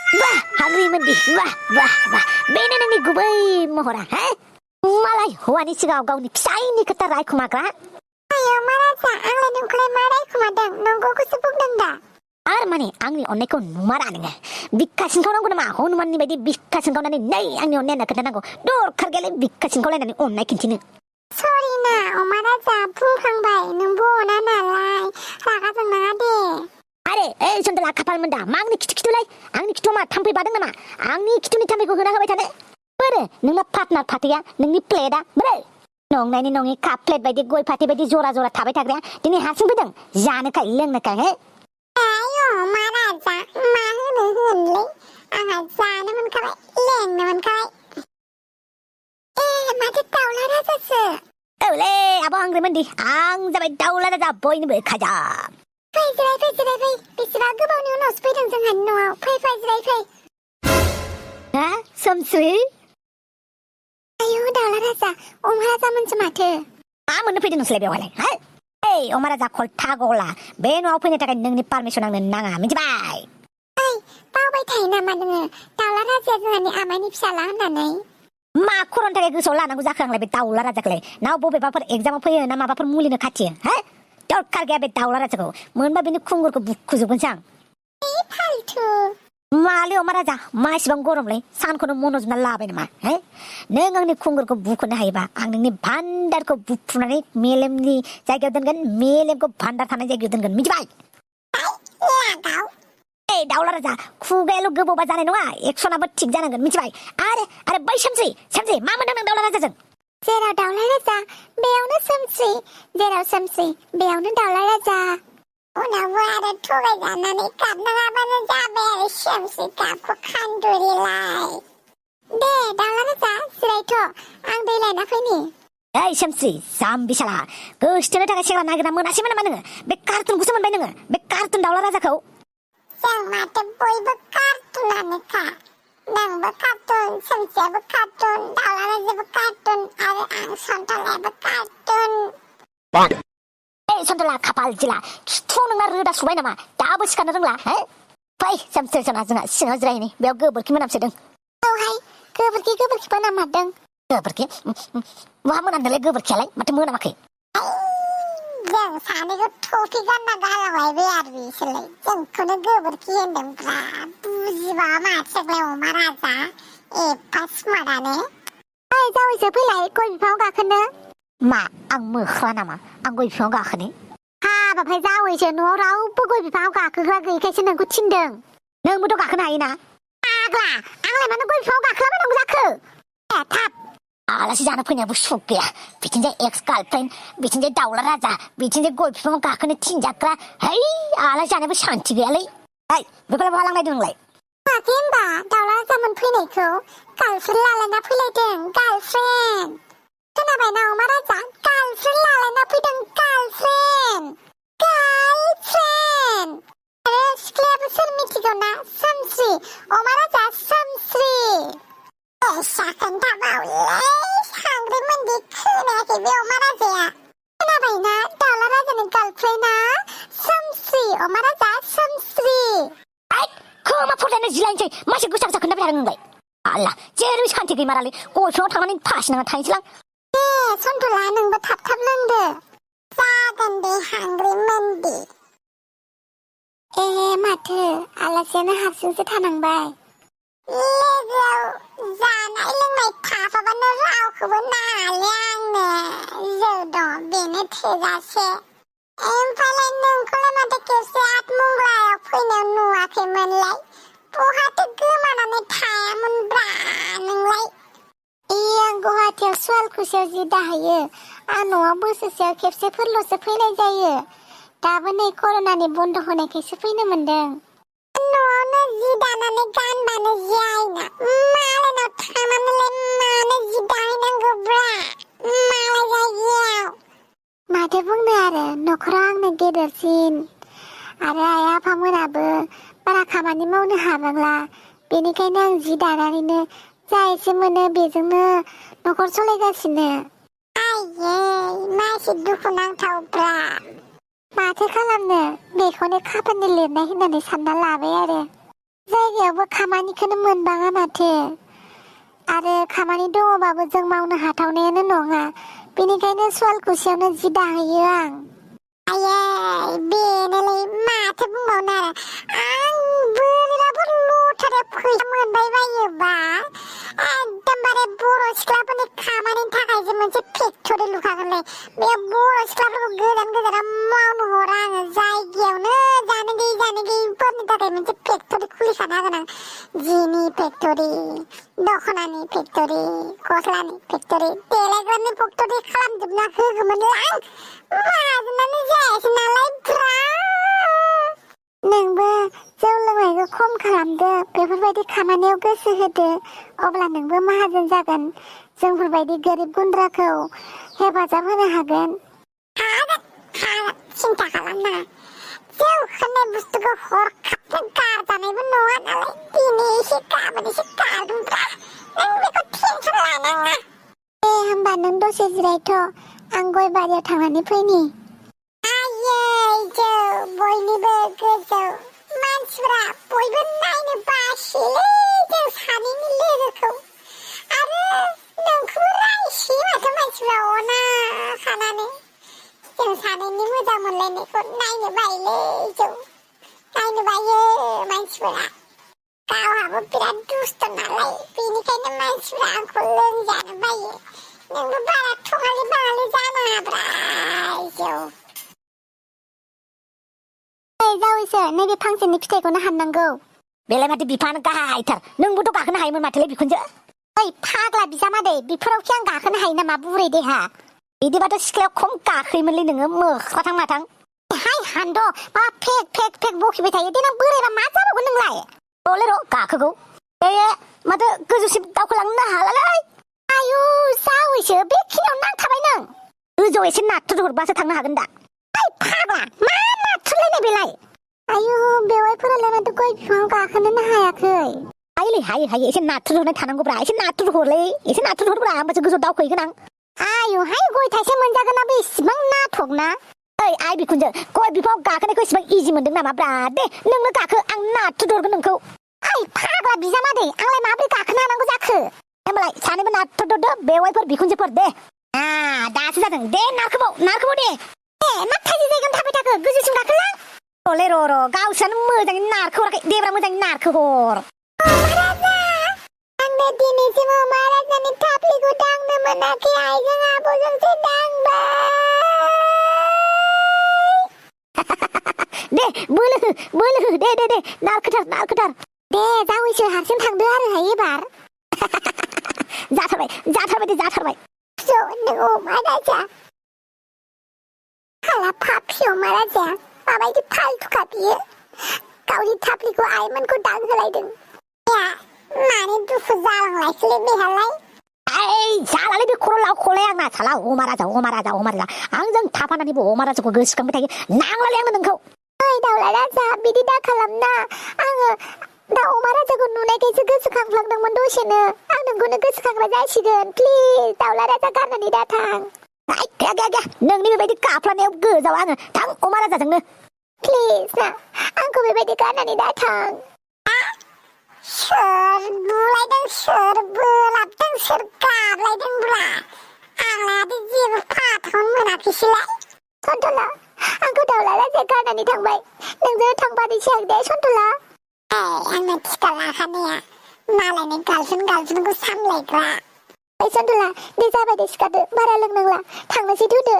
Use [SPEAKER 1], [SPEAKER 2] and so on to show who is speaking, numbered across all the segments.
[SPEAKER 1] Wah, हाग्रिमोनदि wah बेनो नोंनि गुबै महरा हा मालाय हौवानि सिगाङाव गावनि फिसायनि खोथा रायखुमाग्रा
[SPEAKER 2] आयो महाराजा आंलाय नोंखौलाय मा रायखुमादों नंगौखौसो बुंदों दा
[SPEAKER 1] आरो माने आंनि अननायखौ नुमारा नोङो बिखा सिनखावनांगौ नामा हनुमाननि बायदि बिखा सिनखावनानै नै आंनि अननाया खोन्थानांगौ दरखार गैयालै बिखा सिनखावलायनानै अननाय खिन्थिनो
[SPEAKER 2] सरि ना महाराजा बुंफ्लांबाय नोंबो अना नालाय रागा जोंनाङा दे
[SPEAKER 1] आरे ओइ सन्दला खाफाल मोनदा मा आंनि खिथुलाय आंनि खिथुआव मा थाम्फै बादों नामा आंनि खिथुनि थाम्फैखौ होना होबाय थानो बोरो नोंना पार्टनार फाथैया नोंनि प्लेटआ बोरो नंनायनि नङि काप प्लेट बायदि गय फाथै बायदि जरा जरा थाबाय थाग्राया दिनै हारसिं फैदों जानोखाय लोंनोखाय हे
[SPEAKER 2] आयो महाराजा मा होनलै आंहा जानो मोनखाबाय लोंनो मोनखाबाय माथो दाउला राजासो
[SPEAKER 1] औलै आब' हांग्रिमोनदि आं जाबाय दाउला राजा बयनिबो खाजा
[SPEAKER 2] फै जिराय बेसेबा गोबावनि उनावसो फैदों जोंहानि न'आव फै जिराय फै
[SPEAKER 1] हा सोमस्रि
[SPEAKER 2] आयौ दाउला राजा महाराजा मोनसो माथो
[SPEAKER 1] मा मोननो फैदों नोंसोरलाय बेवहायलाय हा ओइ महाराजा खलथा गला बे न'आव फैनो थाखाय नोंनि पारमिसन आंनो नाङा मिथिबाय
[SPEAKER 2] ओइ बावबाय थायो नामा नोङो दाउला राजाया जोंहानि आमाइनि फिसाला होननानै
[SPEAKER 1] मा खर'नि थाखाय गोसोआव लानांगौ जाखो आंलाय बे दाउला राजाखौलाय नाव बबेबाफोर एगजामाव फैयो ना माबाफोर मुलिनो खाथियो हा दरखार गैया बे दाउला राजाखौ मोनबा बिनि खुंगुरखौ बुखुजोबगोनसो आं
[SPEAKER 2] फालथु
[SPEAKER 1] मालै महाराजा मा इसिबां गरमलै सानखौनो मन'जोबना लाबाय नामा हे नों आंनि खुंगुरखौ बुखुनो हायोबा आं नोंनि भान्दारखौ बुफ्रुनानै मेलेमनि जायगायाव दोनगोन मेलेमखौ भान्दार थानाय जायगायाव दोनगोन मिथिबाय ए दाउला राजा खुगायाल' गोबावबा जानाय नङा एक्सनाबो थिग जानांगोन मिथिबाय आरे बै सोमस्रि मा मोनदों नों दाउला राजाजों
[SPEAKER 2] जेराव दाउला राजा बेयावनो सोमस्रि जेराव सोमस्रि बेयावनो दाउला राजा उनावबो आरो थगायजानानै गाबनाङाबानो जाबाय आरो सोमस्रि गाबखौ खान्दुरिलाय दे दाउला राजा जिरायथ' आं दै लायना फैनि
[SPEAKER 1] ओइ सोमस्रि जाम्बिसाला गोसथोनो थाखाय सेग्रा नागिरना मोनासैमोन नामा नोङो बे कार्टुनखौसो मोनबाय नोङो बे कार्टुन दाउला राजाखौ
[SPEAKER 2] जों माथो बयबो कार्टुनानोखा नोंबो कार्टुन सोमस्रियाबो कार्टुन दाउला राजायाबो कार्टुन आरो आं सन्थलायाबो कार्टुन
[SPEAKER 1] ए सन्थला खाफाल जिला खिथुआव नोंना रोदा सुबाय नामा दाबो सिखारनो रोंला हे फै सोमस्रि जोंहा सिङाव जिरायहैनि बेयाव गोबोरखि मोनामसोदों
[SPEAKER 2] औहाय गोबोरखि मोनामारदों
[SPEAKER 1] गोबोरखि मा मोनामदोंलाय गोबोरखियालाय माथो मोनामाखै
[SPEAKER 2] जों सानैखौ टफि गानना गालांबाय आरो बिसोरलाय जोंखौनो गोबोरखि होनदोंब्रा बुजिबा माथोलाय अमा राजा एफा स्मार्टानो ओइ जावैसो फैलाय गय बिफाङाव गाखोनो
[SPEAKER 1] मा आं मोख्रा नामा आं गय बिफाङाव गाखोनो
[SPEAKER 2] हाबाफाय जावैसो न'आव रावबो गय बिफाङाव गाखोग्रा गैयैखायसो नोंखौ थिनदों
[SPEAKER 1] नोंबोथ' गाखोनो हायोना
[SPEAKER 2] आग्ला आंलाय मानो गय बिफाङाव गाखोलाबायनांगौ जाखो थाब
[SPEAKER 1] आलासि जानो फैनायाबो सुख गैया बिथिंजाय एक्स गार्लफ्रेन्ड बिथिंजाय दाउला राजा बिथिंजाय गय बिफाङाव गाखोनो थिनजाग्रा है आलासि जानायबो शान्ति गैयालै ओइ बेखौलाय बहा लांनायदों नोंलाय
[SPEAKER 2] माथो होनबा दाउला राजामोन फैनायखौ गार्लफ्रेन्ड लालायना फैलायदों गार्लफ्रेन्ड खोनाबाय ना अमा राजा गार्लफ्रेन्ड लालायना फैदों गार्लफ्रेन्ड आरो सिख्लायाबो सोर मिथिगौ ना सोमस्रि अमा राजा सोमस्रि हांग्रिमोनदि खोनायाखै बे अमा राजाया खोनाबायना दाउला राजानि गार्लफ्रेन्डआ सोमस्रि अमा राजा सोमस्रि
[SPEAKER 1] खोमा फुरलायनो जिलायनोसै मासे गोसा गोसा खोन्थाबाय थादों नोंलाय आल्ला जेरैबो शान्ति गैमारालै गय बिफाङाव थांनानै फासिनाङा थांसैलां
[SPEAKER 2] दे सन्थला नोंबो थाब लोंदो जागोन दे हांग्रिमोनदि माथो आलासियानो हारसिंसो थानांबाय लोगोआव जानाय लोंनाय थाफाबानो रावखौबो नाङालै आंनो जौ दं बेनो थोजासे ओमफ्रायलाय नोंखौलाय माथो खेबसे आठमंग्लायाव फैनायाव नुवाखैमोनलाय बहाथो गोमानानै थायामोनब्रा नोंलाय आं गुवाहाटियाव सुवालकुसियाव जि दाहैयो आं न'आव बोसोरसेयाव खेबसेफोरल'सो फैनाय जायो दाबो नै कर'नानि बन्द होनायखायसो फैनो मोनदों न'आवनो जि दानानै गानबानो जायोना मालायनाव थांनानैलाय मानो जि दाहैनांगौब्रा मालाय जायगायाव माथो बुंनो आरो न'खराव आंनो गेदेरसिन आरो आइ आफामोनाबो बारा खामानि मावनो हाबांला बेनिखायनो आं जि दानानैनो जा एसे मोनो बेजोंनो न'खर सलायगासिनो आयै मा एसे दुखुनांथावब्रा माथो खालामनो बेखौनो खाफालनि लिरनाय होननानै सानना लाबाय आरो जायगायावबो खामानिखौनो मोनबाङा माथो आरो खामानि दङबाबो जों मावनो हाथावनायानो नङा बेनिखायनो सुवालकुसियावनो जि दाहैयो आं आयै बेनोलै माथो बुंबावनो आरो आं बोरैबाबो लथारे फैसा मोनबाय बायोबा एकदमबारे बर' सिख्लाफोरनि खामानिनि थाखाय जे मोनसे फेक्टरि लुखागोनलै बे बर' सिख्लाफोरखौ गोजान गोजानाव मावनो हरा आङो जायगायावनो जानो गैयिफोरनि थाखाय मोनसे फेक्टरि खुलिखाना होगोन आं जिनि फेक्टरि दख'नानि फेक्टरि गस्लानि फेक्टरि देलायग्रानि फेक्टरि खालामजोबना होगौमोनलां माहाजोनानो जायासै नालाय ब्रा नोंबो जौ लोंनायखौ खम खालामदो बेफोरबायदि खामानियाव गोसो होदो अब्ला नोंबो माहाजोन जागोन जोंफोरबायदि गोरिब गुन्द्राखौ हेफाजाब होनो हागोन सिन्था खालामनाङा जौ होननाय बुस्थुखौ हरखाबनो गारजानायबो नङा नालाय दिनै एसे गाबोन एसे गारगोनब्रा नों बेखौ टेनसन लानाङा दे होमबा नों दसे जिरायथ' आं गय बारियाव थांनानै फैनि आयै जौ बयनिबो गोजौ मानसिफ्रा बयबो नायनो बासियोलै जों सानैनि लोगोखौ आरो नोंखौबो रायसियो माथो मानसिफ्रा अना खानानै जों सानैनि मोजां मोनलायनायखौ नायनो बायोलै जौ नायनो बायो मानसिफोरा गावहाबो बिराद दुस्त नालाय बेनिखायनो मानसिफ्रा आंखौ लोंजानो बायो नोंबो बारा थगालि बाङालि जानाङाब्रा जौ जावैसो नैबे फांसेनि फिथाइखौनो हाननांगौ
[SPEAKER 1] बेलाय माथो बिफाङानो गाहायथार नोंबोथ' गाखोनो हायोमोन माथोलै बिखुनजो
[SPEAKER 2] ओइ फाग्ला बिजामादै बेफोरावखि आं गाखोनो हायो नामा बुरै देहा
[SPEAKER 1] बिदिबाथ' सिख्लायाव खम गाखोयोमोनलै नोङो मोख्राथां माथां
[SPEAKER 2] हाय हान्द' मा फेक बखिबाय थायो देनां बोरायबा मा जाबावगोन नोंलाय
[SPEAKER 1] र'लै र' गाखोगौ माथो गोजौसिम दावखोलांनो हालालै
[SPEAKER 2] आयु जावैसो बेखिनियाव नांथाबाय नों
[SPEAKER 1] गोजौआव एसे नाथुर हरबासो थांनो हागोन दा
[SPEAKER 2] ओइ फाग्ला मा नाथुरलायनाय बेलाय आयु बेवाइफोरालाय माथो गय बिफाङाव गाखोनोनो हायाखै
[SPEAKER 1] हायोलै हायो एसे नाथुर हरनाय थानांगौब्रा एसे नाथुर हरलै एसे नाथुर हरब्रा होमबासो गोजौआव दावखोहैगोन आं
[SPEAKER 2] आयुहाय गय थाइसे मोनजागोनाबो इसिबां नाथकना
[SPEAKER 1] ओइ आइ बिखुनजो गय बिफाङाव गाखोनायखौ इसिबां इजि मोनदों नामा ब्रा दे नोंनो गाखो आं नाथुर हरगोन नोंखौ
[SPEAKER 2] ओइ फाग्ला बिजामादै आंलाय माबोरै गाखोनो हानांगौ जाखो
[SPEAKER 1] होमबालाय सानैबो नाथुर हरदो बेवाइफोर बिखुनजोफोर दे दासो जादों दे नारखोबाव दे
[SPEAKER 2] मा थाइसे जायगायावनो थाबाय थाखो गोजौसिम गाखोलां
[SPEAKER 1] र'लै र' गावसोरानो मोजाङै नारखोहराखै देब्रा मोजाङै नारखोहर
[SPEAKER 2] महाराजा आंनो दिनैसिम महाराजानि थाफ्लिखौ दांनो मोनाखै आइजों आब'जोंसो दांबाय
[SPEAKER 1] दे बोलो हो दे नारखोथार
[SPEAKER 2] दे जावैसो हारसिं थांदो आरो एबार
[SPEAKER 1] जाथारबाय
[SPEAKER 2] नों अमा राजा हाला पापि अमा राजाया माबायदि फालथुखा बियो गावनि थाफ्लिखौ आइमोनखौ दांहोलायदों माने दुखु जालांलायसैलै बेहालाय
[SPEAKER 1] जालालै बे खर' लावखौलाय आंना साला अमा राजा आंजों थाफानानैबो अमा राजाखौ गोसोखांबाय थायो नांलालै आंनो नोंखौ
[SPEAKER 2] ओइ दाउला राजा बिदि दा खालामना आङो दा अमा राजाखौ नुनायखायसो गोसोखांफ्लांदोंमोन दसेनो आं नोंखौनो गोसोखांग्रा जासिगोन प्लिज दाउला राजा गारनानै दा थां
[SPEAKER 1] गैया नोंनि बेबायदि गाफ्लानायाव गोजाव आङो थां अमा राजाजोंनो
[SPEAKER 2] प्लिज ना आंखौ बेबायदि गारनानै दा थां सोर बुलायदों सोर बोलाबदों सोर गाबलायदोंब्रा आंलायादि जेबो फाथाखौनो मोनाखैसैलाय सन्तला आंखौ दाउला राजाया गारनानै थांबाय नोंजों थांफानोसै आं दे सन्तला आंनो थिखा लाखानाया मालायनि गार्लफ्रेन्डखौ सामलायग्रा ओइ सन्तला दे जाबाय दे सिखारदो बारा लोंनांला थांनोसै थुदो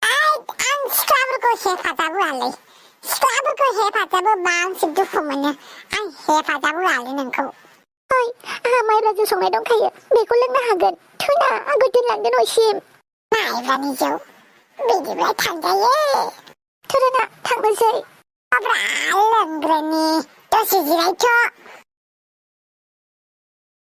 [SPEAKER 2] आं सिख्लाफोरखौ हेफाजाब होआलै सिख्लाफोरखौ हेफाजाब होबा आंसो दुखु मोनो आं हेफाजाब होआलै नोंखौ ओइ आंहा माइब्राजों संनाय दंखायो बेखौ लोंनो हागोन थुना आंखौ दोनलांदो न'सिम माइब्रानि जौ बिदिब्ला थांजायो थुदोना थांनोसै अब्ला लोंग्रोनि दसे जिरायथ'